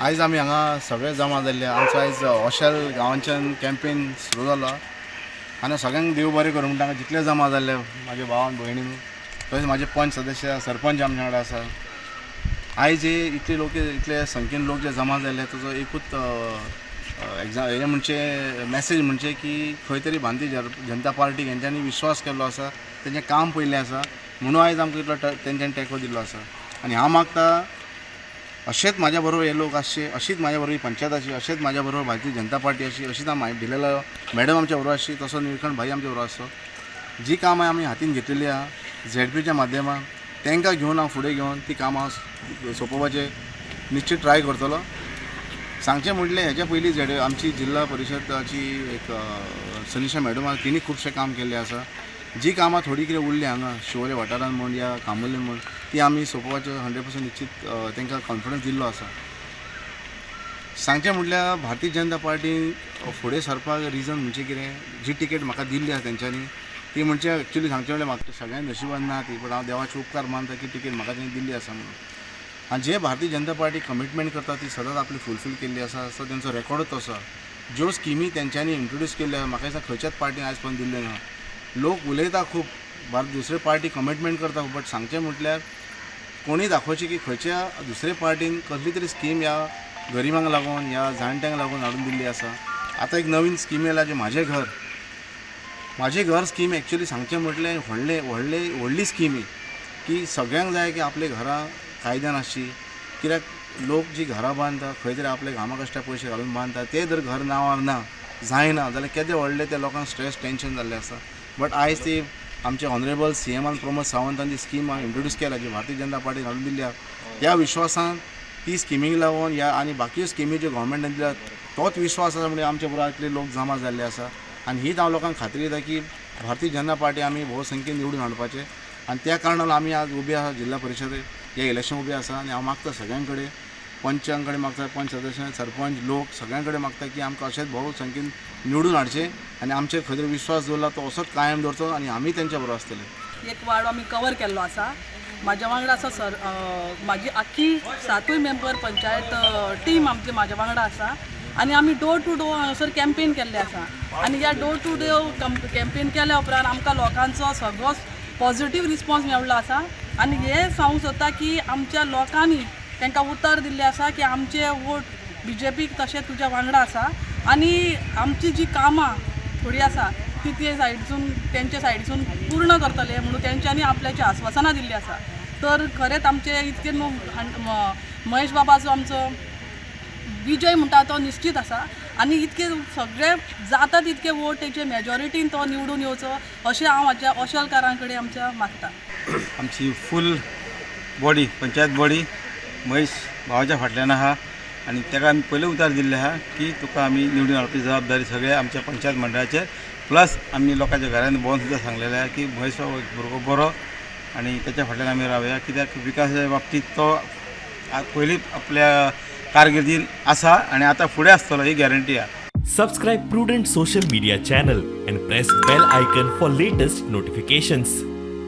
आयज आमी हांगा सगळे जमा जाल्ले. आमचो आयज ओशेल गांवांच्यान कॅम्पेन सुरू जालो आनी सगळ्यांक देव बरें करूं म्हणटा. हांगा जितले जमा जाल्ले म्हाजे भावान भयणीन, तशेंच म्हाजे पंच सदस्य, सरपंच आमच्या वांगडा आसा. आयज हे इतले लोक, इतले संख्येन लोक जे जमा जाल्ले, ताजो एकूच एग्जा हें म्हणचे मॅसेज म्हणचे की खंय तरी भारतीय जनता पार्टी हेंच्यांनी विश्वास केल्लो आसा, तेंचें काम पयलें आसा, म्हणून आयज आमकां इतलो तेंच्यांनी तेंको दिल्लो आसा. आनी हांव मागता, अशेंच म्हाज्या बरोबर हे लोक आसचे, अशीच म्हाज्या बरोबर ही पंचायत आसची, अशेंच म्हाज्या बरोबर भारतीय जनता पार्टी आसची, अशीच आमी दिलेलो मॅडम आमच्या बरोबर आसची, तसो निळकंठ भाई आमच्या बरोबर आसचो. जी कामां आमी हातीन घेतलेली आहा झेडपीच्या माध्यमान, तांकां घेवन हांव फुडें घेवन ती कामां सोंपोवपाचें निश्चित ट्राय करतलो. सांगचें म्हणलें, हेच्या पयलीं झेड आमची जिल्हा परिशदाची एक सनिशा मॅडम आहा, तिणी खुबशें काम केल्लें आसा. जी कामां थोडी कितें उरली हांगा शिवोले वाठारान म्हूण या कामुर्ले म्हूण, ती आमी सोंपोवपाचें 100% निश्चित तांकां कॉन्फिडन्स दिल्लो आसा. सांगचें म्हटल्यार, भारतीय जनता पार्टी फुडें सरपाक रिजन म्हणजे कितें, जी टिकेट म्हाका दिल्ली आसा तेंच्यांनी, ती म्हणजे एक्चुली सांगचें म्हणल्यार म्हाका सगळ्यांक नशिबान ना ती, बट हांव देवाचे उपकार मानता की टिकेट म्हाका तेणी दिल्ली आसा म्हणून. आनी जे भारतीय जनता पार्टी कमिटमेंट करता, ती सदांच आपली फुलफील केल्ली आसा. सो तेंचो रेकॉर्डूच तसो आसा. ज्यो स्किमी तेंच्यांनी इंट्रोड्यूस केल्ल्यो आसा, म्हाका दिसता खंयच्याच पार्टीन आयज पर्यंत दिल्ल्यो ना. लोक उलयता खूब, दुसरे पार्टी कमिटमेंट करता, बट सांगचें म्हटल्यार कोणी दाखोवचें की खंयच्या दुसरे पार्टीन कसली तरी स्कीम ह्या गरिबांक लागून, ह्या जाणट्यांक लागून हाडून दिल्ली आसा. आतां एक नवीन स्कीम येयला, जी म्हाजें घर. म्हाजें घर स्कीम एक्चुली सांगचें म्हटलें व्हडलें व्हडलें व्हडली स्कीम ही, की सगळ्यांक जाय की आपल्या घरां कायद्यान आसची. कित्याक लोक जी घरां बांदता, खंय तरी आपले घामा कश्टा पयशे घालून बांदता, ते जर घर नांवार ना जायना जाल्यार केदें व्हडलें त्या लोकांक स्ट्रेस, टेंशन जाल्लें आसा. बट आयज ती आमचे ऑनरेबल सीएमान प्रमोद सावंतान जी स्कीम इंट्रोड्यूस केल्या, जी भारतीय जनता पार्टीन हाडून दिल्ली आहा, त्या विश्वासान ती स्किमीक लागून ह्या आनी बाकी स्किमी ज्यो गव्हर्मेंटान दिल्या, तोच विश्वास आसा म्हणजे आमच्या बरोबर इतले लोक जमा जाल्ले आसा. आनी हीच हांव लोकांक खात्री दिता की भारतीय जनता पार्टी आमी भोवसंख्येन निवडून हाडपाचें आनी त्या कारणान आमी आज उबे आसा, जिल्हा परिशद हे इलेक्शन उबे आसा. आनी हांव मागता सगळ्यां कडेन, पंचां कडेन मागता, पंच सदस्य, सरपंच, लोक सगळ्यां कडेन मागता की आमकां अशेंच भोव संख्येन निवडून हाडचें आनी आमचेर खंय तरी विश्वास दवरला तो असोच कायम दवरचो आनी आमी तेंच्या बरोबर आसतले. एक वार्ड आमी कवर केल्लो आसा. म्हाज्या वांगडा आसा सर, म्हाजी आख्खी सातूय मेंबर पंचायत टीम आमची म्हाज्या वांगडा आसा आनी आमी डोर टू डोर हांगासर कॅम्पेन केल्ले आसा. आनी ह्या डोर टू डोर कॅम्पेन केल्या उपरांत आमकां लोकांचो सगळोच पॉझिटीव रिस्पॉन्स मेळ्ळो आसा. आनी हें सांगूंक सोदता की आमच्या लोकांनी तांकां उतर दिल्लें आसा की आमचे वोट बीजेपीक तशें तुज्या वांगडा आसा आनी आमची जी कामां थोडी आसा ती ते सायडसून, तेंच्या सायडसून पूर्ण करतले म्हणून तेंच्यांनी आपल्याची आस्वासनां दिल्ली आसा. तर खरेंच आमचे इतके न्हू महेश बाबाचो आमचो विजय म्हणटा तो निश्चीत आसा आनी इतके सगळे जाता तितके वोट तेचे मेजॉरिटीन तो निवडून येवचो अशें हांव म्हाज्या ओशेलकारां कडेन आमच्या मागता. आमची full body, panchayat body Mahesh भावाच्या फाटल्यान आहा आनी ताका आमी पयलें उतार दिल्लें आहा की तुका आमी निवडून हाडपाची जबाबदारी सगळ्या आमच्या पंचायत मंडळाचेर. प्लस आमी लोकांच्या घरान भोंवन सुद्दां सांगलेलें आहा की महेश बाबा एक भुरगो बरो आनी त्याच्या फाटल्यान आमी रावया, कित्याक विकासाच्या बाबतींत तो पयलीं आपल्या कारकिर्दीन आसा आनी आतां फुडें आसतलो ही गॅरंटी आहा. Subscribe Prudent Social Media channel and press bell icon for latest notifications.